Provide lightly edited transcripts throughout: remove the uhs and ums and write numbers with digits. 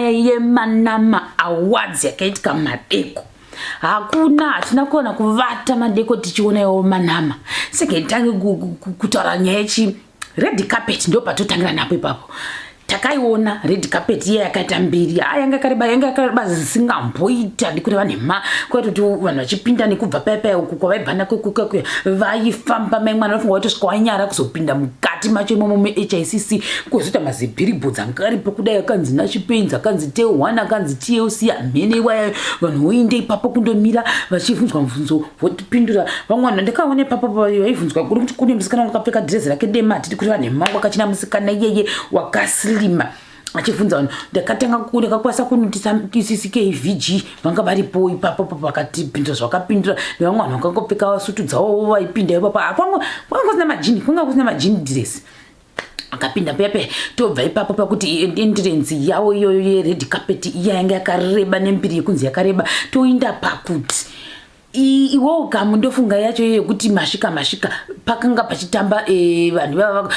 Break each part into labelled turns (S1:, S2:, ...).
S1: Nyaya yeManama Awards yakaitika madeko. Hakuna, hatina kuona kuvata madeko tichiona iwo Manama. Senge nditange kutaura nyaya yechi red carpet, ndo patotangira napo ipapo. Takaiona red carpet iya yakaita mbiri. Ha, yanga yakareba, yanga yakareba zisingamboita, ndikureva nhema. Kwaitoti vanhu vachipinda nekubva paya paya uku kwavaibva nako kuya vaifamba, mai mwana vanofunga vaitosvika wanyara kuzopinda mukati macho imomo muHICC. Kwozoita mazibhiribhodzi anga aripo kudai, akanzi naChipenzi, akanzi Tel1, akanzi TLC, amhene iwaya. Vanhu voinde ipapo kundomira vachibvunzwa mubvunzo, votipindura. Vamwe vanhu ndakaona ipapo vaibvunzwa kuri kuti kune musikana wakapfeka dhirezi rake dema, hatidi kureva nhema, wakachina musikana iyeye wakaslima achibvunza vanhu. Ndakatanga ndakakwanisa kunotisa CCKVG vanga varipo ipapo vakatipindura zvavakapindura, nevamwe vanhu vakangopfeka sutu dzavo vaipinda ipapo. Kwanga kusina majeans, kwanga kusina majean dress akapinda pepe. Tobva ipapo pakuti entrance yavo iyoyo yered carpet iya yanga yakareba nembiri yekunzi yakareba, toinda pakuti iwelcome. Ndofunga yacho iyo yekuti masvika masvika pakanga pachitamba vanhu ivava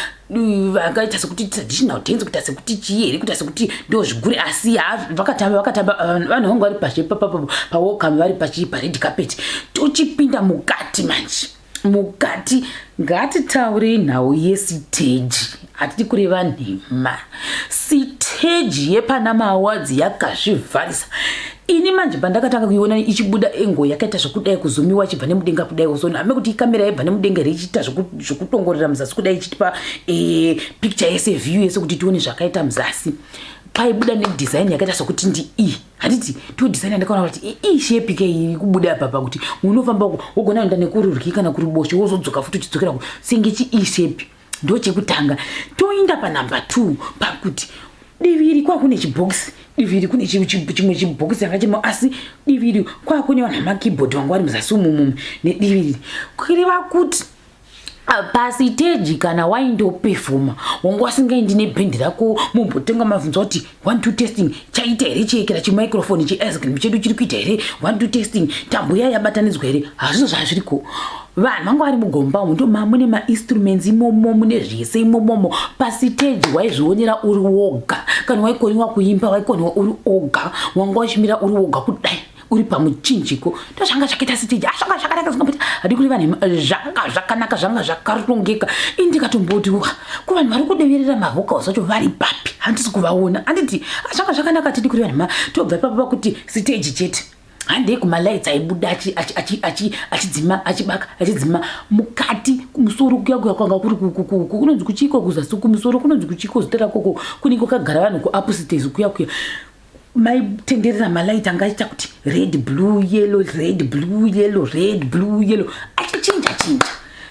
S1: vakaita sekuti traditional dance, kuita sekuti chii here, kuita sekuti ndo zvigure, asi ha, vakatamba, vakatamba. Vanhu vanga vari pazhe papapo pawelcome, vari pachi pared carpet. Tochipinda mukati manje. Mukati, ngatitaurei nhau yesiteji, hatidi kureva nhema. Siteji yepaNama Awards yakazvivharisa. Ini manje pandakatanga kuiona ichibuda engo yakaita zvekudai kuzumiwa ichibva nemudenga kudai, uzona ame kuti ikamera yaibva nemudenga here, ichiita zvekudongorera muzasi kudai, ichitipa picture yese, view yese, kuti tione zvakaita muzasi. Paibuda nedesign yakaita sokuti ndi e, handiti? To design yandakaona kuti i shape ke iri kubuda apa, pakuti unofamba uko wogona kuenda nekurudyi kana kuruboshwe, wozodzoka futi uchidzokera senge chi e shape. Ndo chekutanga. Toinda panumber 2, pakuti diviri kwakune chibhokisi, diviri kune chimwe chibhokisi changa chimo, asi diviri kwakune vanhu vamakeyboard vanga vari muzasi umumu nediviri. Kureva kuti pasiteji kana waindopefoma wanga wasingaendi nebhendi rako, mumbotenga mabvunza kuti 1 2 testing chaita here, chiekera chimicrophone cheice cream chedu chiri kuita here, 1 2 testing tambo iya yabatanidzwa here. Hazvizvo zvazviriko. Vanhu vanga vari mugomba umu, ndo mamune mainstruments imomo, mune zvese imomomo. Pasiteji waizvionera uri woga. Kana waikoniwa kuimba, waikoniwa uri oga, wanga uchimira uri woga kudai uri pamuchinjiko. Ndo zvanga zvakaita siteji. Zvanga zvakanaka zvingamboita, hadi kureva nhema, zvanga zvakanaka, zvanga zvakarongeka. Ini ndikatomboti, "Wa, kuvanhu vari kudeverera mavocals vacho vari papi? Handisi kuvaona." Handiti zvanga zvakanaka, tidi kureva nhema. Tobva ipapo pakuti siteji chete, handei kumalights aibuda achidzima, achibaka, achidzima mukati kumusoro kuya kuya kwanga kuri kunonzi kuchiko kuzasi kumusoro, kunonzi kuchiko zita rakoko, kunenge kwakagara vanhu kuupstairs kuya kuya. Maitenderera malight anga achiita kuti red, blue, yellow, red, blue, yellow, red, blue, yellow, achichinja chinja.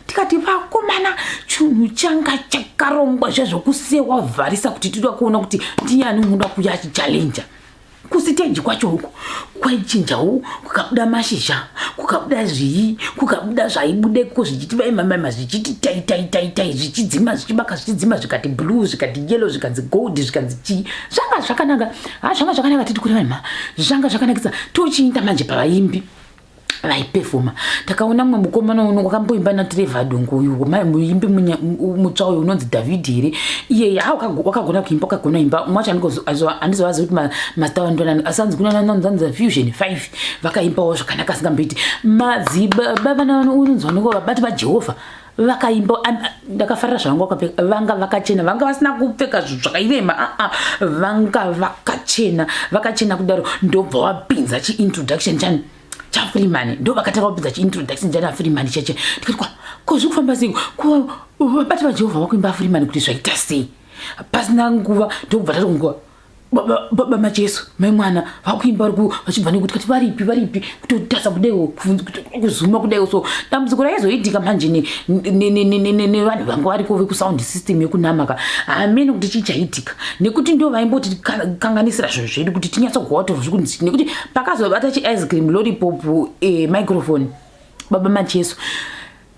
S1: Tikati vakomana, chinhu changa chakarongwa zvezvokusewa vharisa kuti tinoda kuona kuti ndiani unoda kuya achichallenja kusiteji kwacho uku. Kwaichinjawo, kukabuda mashizha, kukabuda zvii, kukabuda zvaibudeko zvichiti vaimamaima, zvichiti tai tai tai tai, zvichidzima, zvichibaka, zvichidzima, zvikati blue, zvikati yellow, zvikanzi gold, zvikanzi chii. Zvanga zvakanaka, ha, zvanga zvakanaka, titi kureva nhema, zvanga zvakanakisa. Tochiinda manje pavaimbi vaipefoma. Takaona mumwe mukomana uno wakamboimba naTrevor Dongo uyu, muimbi mutsva uyu unonzi David here iyeye. Ha, wakagona kuimba, wakagona imba. Umwe wacho handizovazivi kuti mazita vandonani, asi anzi kunananzanza Fusion 5 vakaimbawo zvakanaka asingamboiti. Madzibaba vana unonzi vanonga vabati vaJehovha vakaimba. Ndakafarira zvavanga vakapfeka. Vanga vakachena, vanga vasina kupfeka zvinhu zvakairema. Aa, vanga vakachena, vakachena kudaro. Ndobva wapinza chiintroduction chani chaFreeman, ndo vakatanga kupinza chiintroduction chana Freeman cheche. Ndikati, kwa ko zviri kufamba sei? Ko vabati vaJehovha vakuimba Freeman kuti zvaita sei? Pasina nguva ndokubva tatonguva Baba Macheso, mai mwana vakuimba vari vachibva nekuti kati varipi, varipi, kutotasa kudaiwo, kuzuma kudaiwo. So dambudziko raizoitika manje nevanhu vanga variko vekusound system yekunamaka, hamene kuti chii chaitika, nekuti ndo vaimboti kanganisira zvinhu zvedu kuti tinyatsogowa kuti zviri kunzi, nekuti pakazobata chiice cream lollipop microphone Baba Macheso,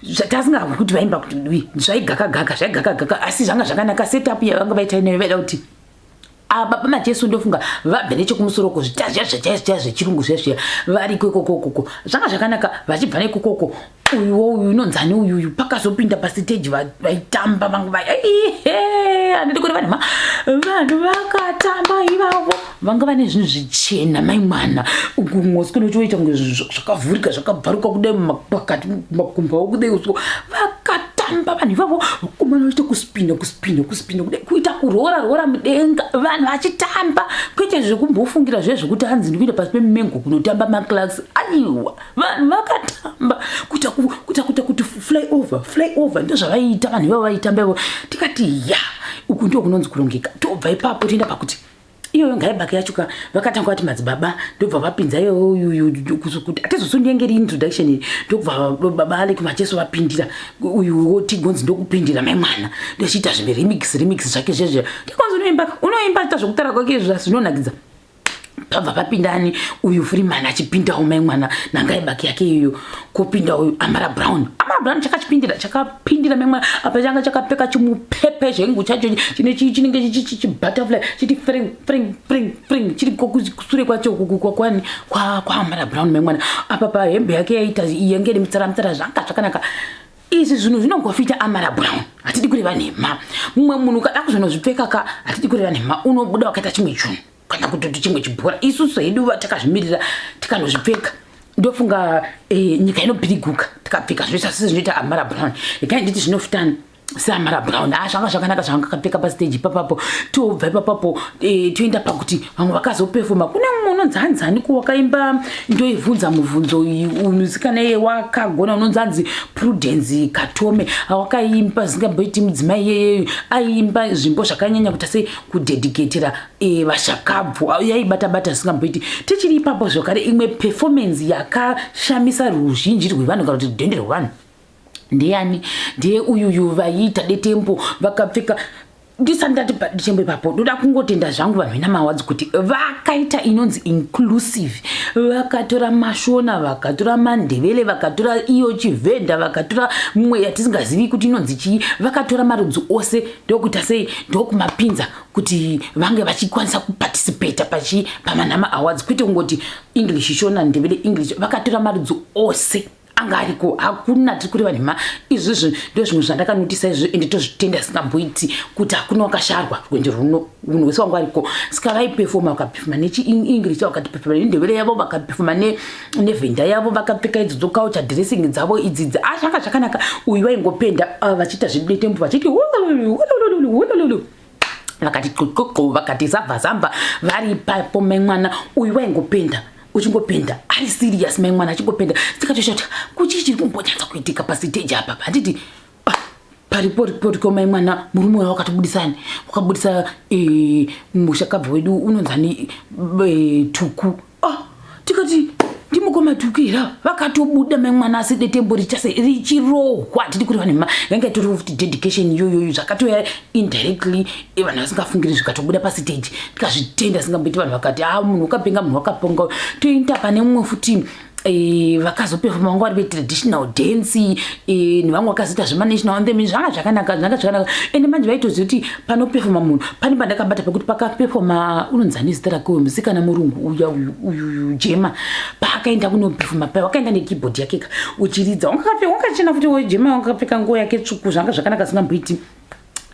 S1: zvatasingahwi kuti vaimba kuti dwi, zvaigaka gaka, zvaigaka gaka, asi zvanga zvakanaka. Setup yavanga vaita inayo, vaida kuti Baba Macheso ndofunga vabve nechekumusoro ko zvita zviya zvachaizvo zviya zvechirungu zviya zviya, variko ikokokoko. Zvanga zvakanaka vachibva nekokoko. Uyuwo uyu unonzani uyuyu pakazopinda pasiteji vaitamba vangu handidi kureva nhema, vanhu vakatamba ivavo vanga vane zvinhu zvichena mai mwana, kumwosi kunochoita kunge zvakavhurika, zvakabvaruka kudai pakati makumbo avo kudai uso. Vakatamba vanhu ivavo, vakomana vachiita kuspina, kuspina, kuspina kudai, kuita kuroora roora mudenga, vanhu vachitamba, kwete zvekumbofungira zviya zvekuti hanzi ndikuenda pasi pemumengo kunotamba maclass. Aiwa, vanhu vakatamba kuita kuita kuita kuti fly over, fly over. Ndo zvavaiita vanhu ivavo vaitamba ivo. Tikati ya, uku ndo kunonzi kurongeka. Tobva ipapo toenda pakuti iyoyo ngaibake yacho ka, vakatanga vati madzibaba, ndobva vapinza iyoyo kuti atizosundengeri introduction iyi, ndobva baba Alec Macheso vapindira, uyu Tigonzi ndokupindira mai mwana, ndochiita zvimwe remix remix zvake zvezve. Tigonzi unoimba, unoimba, ita zvokutaura kwake izvo zvinonakidza. Pabva papindani uyu Freeman achipindawo mai mwana nangaibaki yake iyoyo, kopinda uyu Amara Brown. Amara Brown chakachipindira, chakapindira mai mwana. Apa changa chakapfeka chimupepe zvengu chacho chine chinenge chibutterfly chiti fring fring fring fring, chiri kusure kwacho kwani kwaAmara Brown mai mwana. Apa pahembe yake yaita yange ine mitsara mitsara, zvanga zvakanaka. Izvi zvinhu zvinongofita Amara Brown, hatidi kureva nhema. Mumwe munhu ukada kuzonozvipfeka ka, hatidi kureva nhema, unobuda wakaita chimwe chinhu kana kutoti chimwe chibhora. Isusu hedu takazvimirira, tikanozvipfeka, ndofunga nyika inopiriguka. Tikapfeka zvinoita sezvinoita Amara Brown, regai nditi zvinofitana seAmara Brown. A, zvanga zvakanaka zvanga kakapfeka pastage ipapapo. Tobva ipapapo toenda pakuti vamwe vakazopefoma. Kune mumwe unonzi hanzani ko wakaimba ndoibvunza mubvunzo musikana iye wakagona, unonzi hanzi Prudence Katome, wakaimba zingamboiti mudzimai iyeyeyo aiimba zvimbo zvakanyanya kuita sei kudedicatera vashakabvu, yaibata bata zvisingamboiti. Tichiri ipapo zvakare, imwe performance yakashamisa ruzhinji rwevanhu kana kuti rudhende rwevanhu ndeyani? Ndiye uyuyu vaiita detembo vakapfeka. Ndisati ndati detembo ipapo, ndoda kungotenda zvangu vanhu veNAMA Awards kuti vakaita inonzi inclusive. Vakatora maShona, vakatora maNdevele, vakatora iyo Chivhenda, vakatora mumwe yatisingazivi kuti inonzi chii. Vakatora marudzi ose, ndokuita sei, ndokumapinza kuti vange vachikwanisa kuparticipata pachi pamaNAMA Awards, kwete kungoti English, Shona, Ndevele, English. Vakatora marudzi ose anga ariko, hakuna tiri kureva nhema. Izvozvo ndo zvimwe zvandakanotisa izvo, ende tozvitenda singamboiti kuti hakuna wakasharwa rwendo runo, munhu wese wangu ariko. Saka vaipefoma, vakapefoma nechiEnglish, vakatipefoma neNdevere yavo, vakapefoma neVhenda yavo, vakapfeka idzodzo culture dressing dzavo idzidzi. A, zvanga zvakanaka. Uyu vaingopenda vachiita zvedetembo, vachiti vakati qoqoqo, vakati zamba zamba vari ipapo mai mwana. Uyu waingopenda, uchingopenda ari serious mai mwana, achingopenda. Tikatoshata kuchii chiri kumbonyatsa kuitika pasiteji apa? Handiti paripo riporiko mai mwana, murume uyo wakatobudisani, wakabudisa mushakabva wedu unonzani Tuku. Ah, tikati ndimukoma Tuku here? Vakatobuda mai mwana, asi detembo richase richirohwa, tiri kureva nema, yanga itori futi dedication iyoyoyo, zvakatoya indirectly, vanhu vasingafungiri, zvikatobuda pasiteji. Tikazvitenda singamboiti. Vanhu vakati a, munhu wakapenga, munhu wakaponga. Toenda pane mumwe futi vakazopefoma, vanga vari vetraditional dance nevamwe vakazoita zvemanational anthem. Zvanga zvakanaka, zvanga zvakanaka. Ende manje vaitoziva kuti panopefoma munhu. Pane pandakabata pekuti pakapefoma unonzani zita rake uyu musikana murungu uya uyu uyu Jema, paakaenda kunopefoma paya, wakaenda nekeyboard yake ka, uchiridza, wakachena futi Jema, wakapfeka nguo yake tsvuku. Zvanga zvakanaka singamboiti.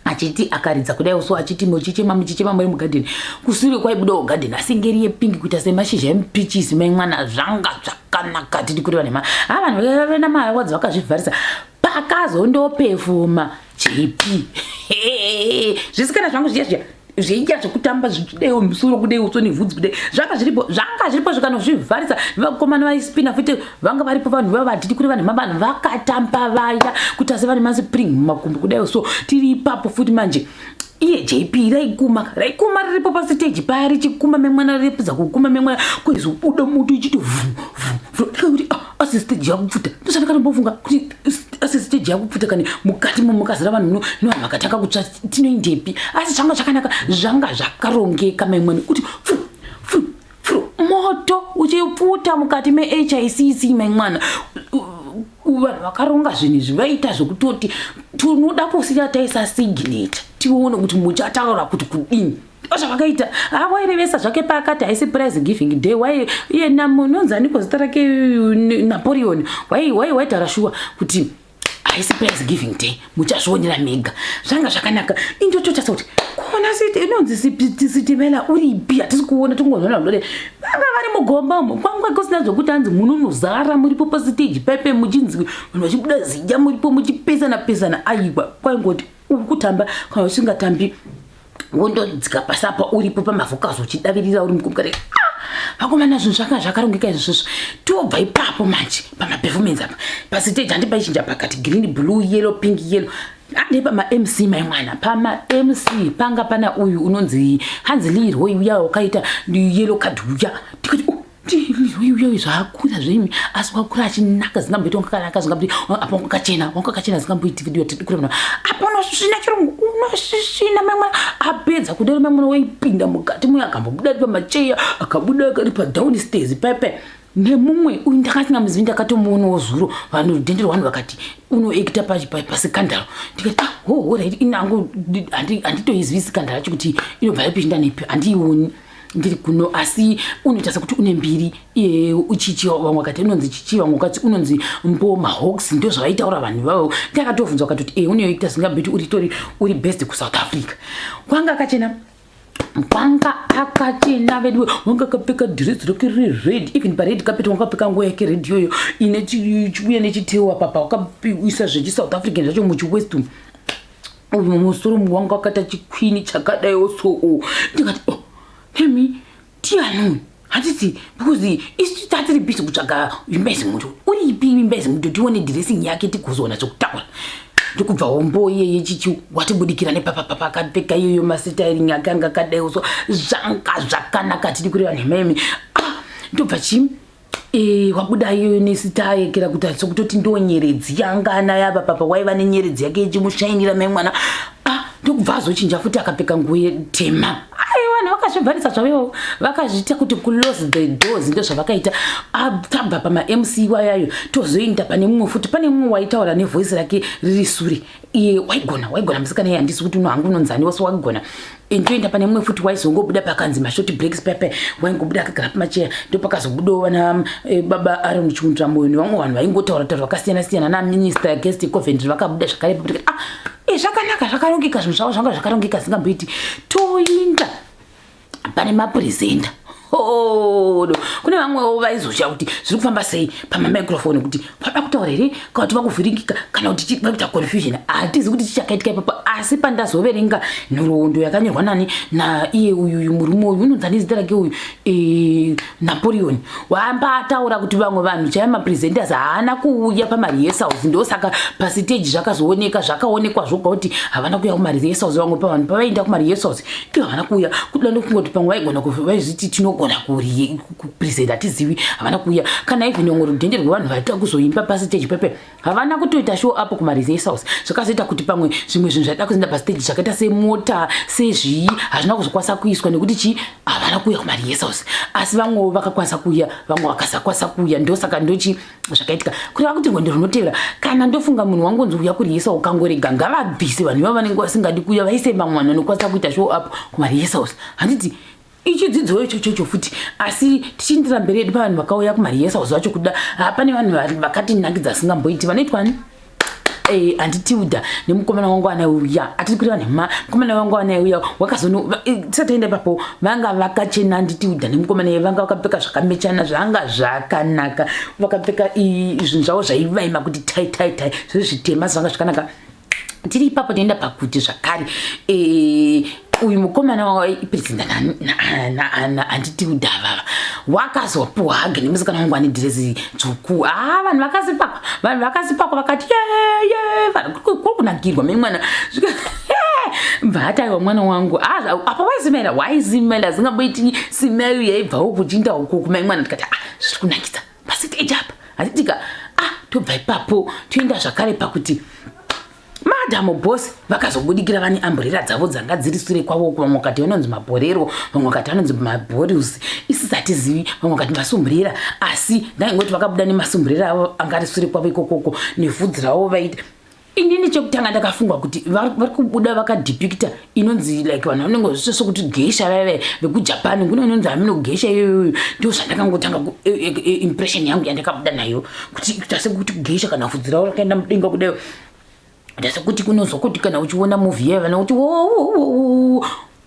S1: Achiti akaridza kudai so, achiti muchichema, muchichema muri mugadheni, kusure kwaibudawo gadheni, asi ngeri yepink kuita semashizha emupichisi mai mwana. Zvanga zvakanaka, tiri kureva nema. Ha, vanhu veNAMA Awards vakazvivharisa. Pakazondopefuma JP, zvisikana zvangu zviya zviya zviya zvekutamba zvichidaiwo musoro kudai, uso nevhudzi kudai, zvanga zviripo, zvanga zviripo, zvikanozvivharisa. Vakomana vaispina futi vanga varipo. Vanhu vava vatidi kuri vanhu vanhu vakatamba vaya kuti asi vane maspring mumakumbo kudai. So tiri ipapo futi manje, iye JP raikuma, raikuma riripo pasiteji paya, richikuma memwana, ripedza kukuma memwana, kwaizobuda moto ichiti vhu vhu. Ndikakuti ah, asi stage yakupfuta? Ndosandakatombofunga kuti asi stage yakupfuta kani, mukati mumukazara vanhu no nevanhu vakatanga kutsva, tinoindepi? Asi zvanga zvakanaka, zvanga zvakarongeka maimwani, kuti pfu pfu pfu moto uchipfuta mukati meHICC maimwana. Vanhu vakaronga zvinhu izvi vaita zvekutoti tinoda kusiya taisa signature, tione kuti muchataura kuti kudini. Zvavakaita awairevesa zvake paakati haisi prize giving day. Wai iye namunonzi aniko zita rake, Napoleon, waitaura shuwa kuti haisi prize giving day, muchazvionera mega. Zvanga zvakanaka. Indototarisa kuti kuona inonzi Sitimela uripi, hatisi kuona, tingozoona dore vanga vari mugomba umo. Kwanga kusina zvokuti hanzi munonozara muripo pastage pepe, muchinzi vanhu vachibuda zija muripo muchipesana pesana. Aiwa, kwaingoti uri kutamba kana usingatambi, wondodzika pasi apa uripo pamavocals uchidavirira uri mukumukati. Ah, vakomana, zvinhu zvanga zvakarongeka izvozvo. Tobva ipapo manje pamaperformance apa pastage, handi paichinja pakati green, blue, yellow, pink, yellow. Ande pamaMC, mai mwana, pamaMC panga pana uyu unonzi hanzi Leroy uya wakaita yellow card uya. Tikati, oh, Leroy uya zvaakura zveimi, asi wakura achinaka, zingamboiti wanga zingamboiti apa wakachena, wanga wakachena, zingamboiti video tiri kure apa unosvina chirungu, unosvisvina mai mwana. Apedza kudaro, mai mwana, waipinda mukati muya, akambobuda ari pamacheya, akabuda ari padownstairs pepe nemumwe uyu ndakasingamuzivi, ndakatomuonawo zuro. Vanhu rudhende rwanhu vakati unoacta paScandal. Ndikati, ah, ho, right, inangu handitoizivi Scandal yacho kuti inobva yapinda nepi, handiioni ndiri kuno, asi unoita sekuti une mbiri uchichi. Vamwe vakati inonzi chichi, vamwe vakati unonzi Mboma Hawks, ndo zvavaitaura vanhu ivavo. Ndakatobvunzwa vakatoti e unoita singambiti uritori uri best kuSouth Africa. Kwanga akachena, kwanga akachena vedu. Wanga akapfeka dhiresi rake rered, even pared carpet wakapfeka nguo yake red iyoyo ine chiuya nechitewa papa, wakaisa zvechiSouth African zvacho muchiwest uyu musoro wanga wakaita chikwini chakadaiwo. So ndikati, oh, hemi tiani handiti, because isu tatiri busy kutsvaga Vimbai Zimuto uripi, Vimbai Zimuto, tione dressing yake tigozoona zvekutaura. Ndokubva hombo iyeye chichi watibudikira nepapapapa, akapfeka iyoyo mastyling ake anga akadaiwo. So zvanga zvakanaka, tiri kureva nhemaimi. Ah, ndobva chii, wabuda iyoyo nesitayekera kuti sokutoti ndo nyeredzi yangana yava papa, waiva nenyeredzi yake ichimushainira mai mwana. Ah, ndokubva azochinja futi, akapfeka nguo yetema. Ai, vanhu vakazvibvarisa zvavo, vakazviita kuti close the doors, ndo zvavakaita. Tabva pamaMC wayayo, tozoenda pane mumwe futi, pane mumwe waitaura nevoice rake riri sure. Iye waigona, waigona musikana iye, handisi kuti unohangu unonzani wose, waigona. Ndoenda pane mumwe futi waizongobuda pakanzi mashort breaks pepe, waingobuda akagara pamacheya. Ndo pakazobudawo vana baba Aaron Chiundura Moyo nevamwe vanhu vaingotaura taura vakasiyana siyana, naminister Kirsty Coventry vakabuda zvakare. Ah, zvakanaka, zvakarongeka, zvinhu zvavo zvanga zvakarongeka zingamboiti. Toinda pane mapresenter. Hodo, kune vamwewo vaizosha kuti zviri kufamba sei pamamicrophone, kuti vada kutaura here kana kuti vakuvhiringika kana kuti vakuita confusion, hatizi kuti chichakaitika ipapo. Asi pandazoverenga nhoroondo yakanyorwa nani, naiye uyu murume uyu unonzi ane zita rake uyu, Napoleon, wamba ataura kuti vamwe vanhu chaiva mapresenters haana kuuya pamarehearsals, ndosaka pastage zvakazooneka, zvakaonekwa zvoga kuti havana kuuya kumarehearsals. Vamwe pavanhu pavaenda kumarehearsals ivo havana kuuya. Kuda ndofunga kuti pamwe vaigona vaizviti tinogona kupresenta, hatizivi, havana kuuya. Kana even vamwe rudhende rwevanhu vaita kuzoimba pastage pepe havana kutoita show up kumarehearsals. Zvakazoita kuti pamwe zvimwe zvinhu zvaida kuzoenda pastage zvakaita semota, sezvii, hazvina kuzokwanisa kuiswa nekuti chi havana kuuya kumarehearsals. Asi vamwewo vakakwanisa kuuya, vamwe vakasakwanisa kuuya. Ndosaka ndochi zvakaitika. Kureva kuti rwendo runotevera, kana ndofunga munhu wangonzi uya kurehearsal ukangorega, ngavabvise vanhu ivavo vanenge vasingadi kuuya, vaise vamwe vanhu vanokwanisa kuita show up kumarehearsals, handiti? Ichidzidzo ichochocho futi. Asi tichiindira mberi yedu pavanhu vakauya kumarehearsals vacho, kuda hapane vanhu vakati nakidza asingamboiti vanoitwani. Handitiuda nemukomana wangu anauya, atiri kureva nhema, mukomana wangu anauya wakazono tisati taenda ipapo, vanga vakachena. Handitiuda nemukomana iye vanga vakapfeka zvakamechana, zvanga zvakanaka, vakapfeka zvinhu zvavo zvaivaima kuti tai tai tai, zviri zvitema, zvanga zvakanaka. Tiri ipapo toenda pakuti zvakare uyu mukomana waipresenta handitiuda vava wakazopuwa hug nemusikana wangu ane dhiresi dzvuku. A, vanhu vakasipakwa, vanhu vakasipakwa, vakati ye kuri kunakirwa memwana. Bva ataiwa mwana wangu apa waisimela, waisimela zingamboiti simayo yaibvawo kuchinda uko kumai mwana. Ndikati, ah, zviri kunakidza pastage apa, handitika? Ah, tobva ipapo toenda zvakare pakuti Madam Boss vakazobudikira vane amburera dzavo dzanga dziri sure kwavo. Vamwe vakati vanonzi maborero, vamwe vakati vanonzi maborus, isi hatizivi, vamwe vakati masumburera, asi ndaingoti vakabuda nemasumburera avo anga ari sure kwavo ikokoko nevhudzi ravo vaita. Inini chekutanga ndakafunga kuti vari kubuda vakadepicta inonzi like vanhu vanenge zvisese kuti geisha vaive vekuJapan, kune inonzi hamino geisha iyoyo. Ndo zvandakangotanga impression yangu yandakabuda nayo, kuti kuita sekuti geisha kana vhudzi ravo rakaenda mudenga kudai, kuita sekuti kunozwa kuti kana uchiona movie yayo vana kuti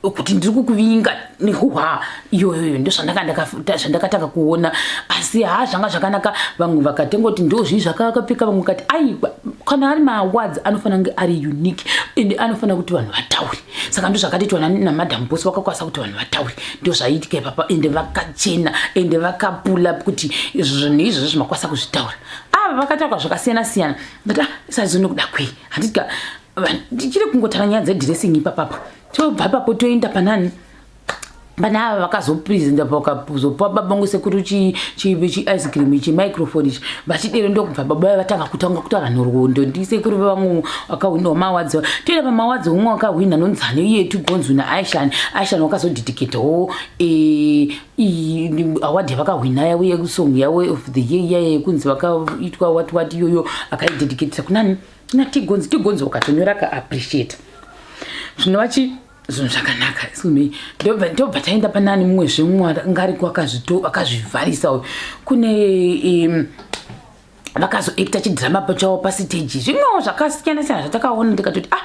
S1: kuti ndiri kukuvinga nehuhwa iyoyoyo. Ndo zvandakatanga kuona, asi ha, zvanga zvakanaka. Vamwe vakatengoti ndo zvii zvakakapfeka, vamwe vakati aiwa, kana ari maawards anofanira kunge ari unique ende anofanira kuti vanhu vataure. Saka ndo zvakatoitwa naMadam Boss, vakakwanisa kuti vanhu vataure. Ndo zvaiitika ipapa, ende vakachena, ende vakapula kuti zvinhu izvozvo zvimakwanisa kuzvitaura. Ava vakataurwa zvakasiyana siyana, but ah, saizvo nekuda kwei handitika tichiri kungotaura nyaya dzedressing ipapapa. Tobva ipapo toenda panani, pana ava vakazopresenta, vakazopa babangu sekuru chiice cream, chimicrophone ichi vachidero. Ndokubva baba vatanga kutanga kutaura nhoroondo. Ndisekuru vamwe vakahwinawo maawards. Toenda pamaawards, umwe wakahwina nonzani iye Tigonzi naAishani. Aishani wakazodedicatawo award yavakahwina yavo yesong yavo of the year iya yekunzi vakaitwa what what iyoyo, akaidedicatira kunani? NaTigonzi. Tigonzi wakatonyora kaappreciate zvinova chi zvinhu zvakanaka sumi. Ndobva taenda panani, mumwe zvemumwe anga ariko akazvivharisa uyu. Kune vakazoacta chidhirama chavo pasiteji, zvimwewo zvakasiyana siyana zvatakaona. Ndikatoti, ah,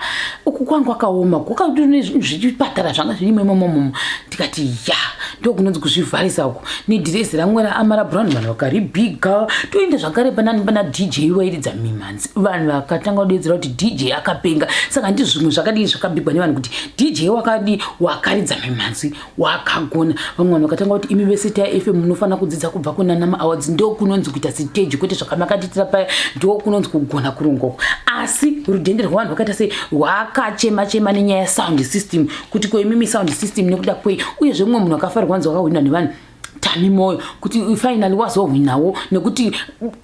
S1: uku kwangu kwakaoma, kwakatone zvinhu zvechipatara zvanga zvirimo imomomomo. Ndikati ya, ndokunonzi kuzvivharisa uku nedhirezi ramwe raAmara Brown, vanhu vakaribhiga. Toenda zvakare panani, pana DJ wairidza mimhanzi. Vanhu vakatanga kudedzera kuti DJ akapenga. Saka ndizvo zvimwe zvakadii zvakabhigwa nevanhu kuti DJ wakadi wakaridza mimhanzi wakagona. Vamwe vanhu vakatanga kuti imi veStar FM munofanira kudzidza kubva kuna Nama Awards, ndo kunonzi kuita siteji, kwete zvakamakatitira paya, ndo kunonzi kugona kurongoko. Asi rudhende rwevanhu vakaita sei, rwakachema chema nenyaya yesound system, kuti ko imimi sound system nekuda kwei? Uyezve mumwe munhu akafarirwa nzi wakahwina nevanhu, Tami Moyo, kuti finally wazohwinawo nekuti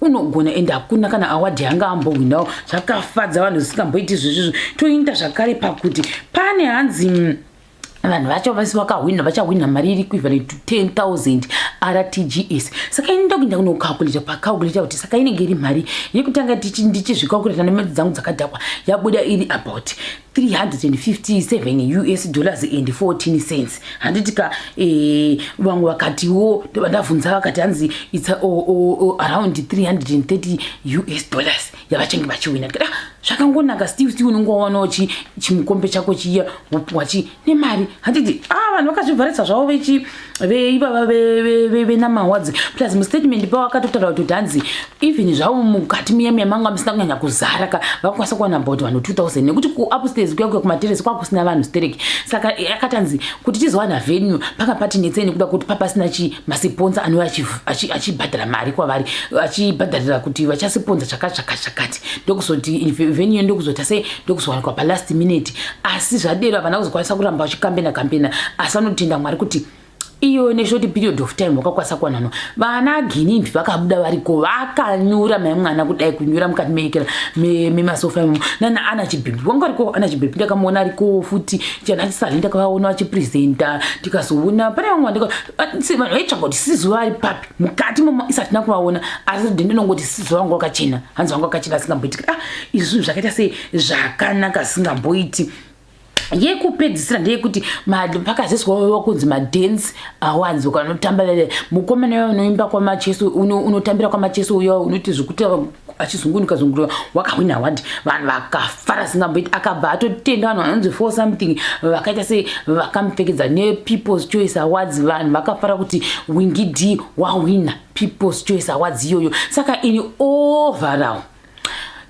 S1: unogona, ende hakuna kana award yanga ambohwinawo. Zvakafadza vanhu zvisingamboiti izvozvizvo. Toenda zvakare pakuti pane hanzi vanhu vacho vasi vakahwina vachahwina mari iri equivalent to 10,000 RTGS. Saka ini ndokuenda kunocalculata pacalculator kuti saka inenge iri mari yekutanga. Ndichizvicalculata nemari dzangu dzakadhakwa, yabuda iri about 357 US dollars and 14 cents, handiti ka? Vamwe vakatiwo, ndavhunza, vakati hanzi it's around 330 US dollars yavachange vachiwina. Ndikati, ah, zvakangonaka. Still still unongowanawo chimukombe chako chiya, wopuwa chi nemari, handiti? Ah, vanhu vakazvivharisa zvavo vechi veivava veNama Awards. Plus mustatement pavakatotaura kuti hanzi even zvavo mukati muya muya manga musina kunyanya kuzara ka, vakakwanisa kuwana about vanhu 2000, nekuti kuupstairs kuya kuya kumateresi kwakusina vanhu stereki. Saka yakatanzi kuti tizowana venue paka patinetsei nekuda kuti papasina chi masponsor anouya achibhadhara mari kwavari, achibhadharira kuti vachasponsa chakati chakati chakati. Ndokuzoti venue ndokuzota sei, ndokuzowanikwa palast minute. Asi zvadero havana kuzokwanisa kuramba vachicampaigna campaigna, asi vanotenda Mwari kuti iyo neshort period of time vakakwanisa kuwananwa. Vana Ginimbi vakabuda variko, vakanyura mai mwana kudai kunyura mukati meekera memasofa imomo. Nana ana Chibhebhi vanga variko, ana Chibhebhi ndakamuona ariko futi, chana Chisali ndakavaona vachipresenta. Tikazoona pane vamwe vanhu vaitsvaga kuti sizuva ari papi mukati momo, isatina kuvaona. Asi ndinongoti sizuva vangu vakachena, hanzi vangu vakachena asingamboiti. Ah, izvi zvinhu zvakaita sei zvakanaka zvisingamboiti. Yekupedzisira ndeyekuti pakaziswa kunzi madance awards, ukanotamba mukomana unoimba kwaMacheso, unotambira kwaMacheso uyo unoti zvekuti achizungunuka zungunuka, wakahwina award. Vanhu vakafara singamboiti. Akabva atotenda vanhu vanonzi for something vakaita sei, vakamupfekedza nePeople's Choice Awards. Vanhu vakafara kuti Winky D wahwina People's Choice Awards iyoyo. Saka ini overall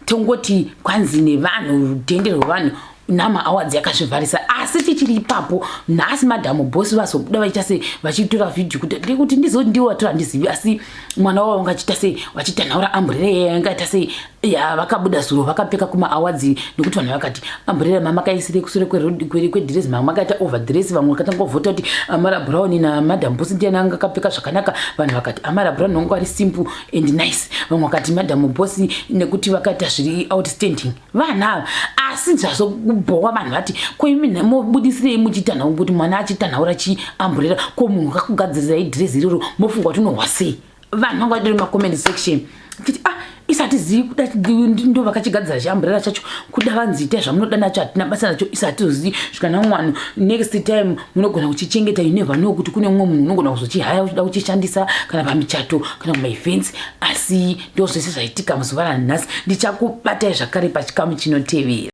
S1: tongoti kwanzi nevanhu, rudhende rwevanhu, Nama Awards yakazvivharisa. Asi tichiri ipapo, nhasi Madam Boss vazobuda vachiita sei, vachitora vhidhiyo kuti kuti ndizoti ndiwo vatora, handizivi, asi mwana wavo vanga achiita sei, vachitanhaura amburera iya yangaita sei yavakabuda zuro vakapfeka kumaawards, nekuti vanhu vakati amburera mamakaisire kusure kwedhirezi, mamwe makaita overdress. Vamwe vakatanga kuvhota kuti Amara Brown naMadam Boss ndiani anga akapfeka zvakanaka. Vanhu vakati Amara Brown vanga vari simple and nice, vamwe vakati Madam Boss nekuti vakaita zviri outstanding vanhu ava. Asi zvazobhowa, vanhu vati ko imi mobudisirei muchitanhau kuti mwana achitanhaura chiamburera, ko munhu kakugadzirirai dhirezi iroro mofunga kuti unohwa sei? Vanhu vanga vatori macomment section titi, ah, Isu hatizivi kuda ndo vakachigadzira chiamburera chacho, kuda vanzi itai zvamunoda nacho, hatina basa nacho. Isu hatizozivi zvikana mwana. Next time munogona kuchichengeta, you never know kuti kune mumwe munhu unogona kuzochihaya uchida kuchishandisa kana pamichato kana kumaevents. Asi ndo zvese zvaitika muzuva ranhasi. Ndichakubatai zvakare pachikamu chinotevera.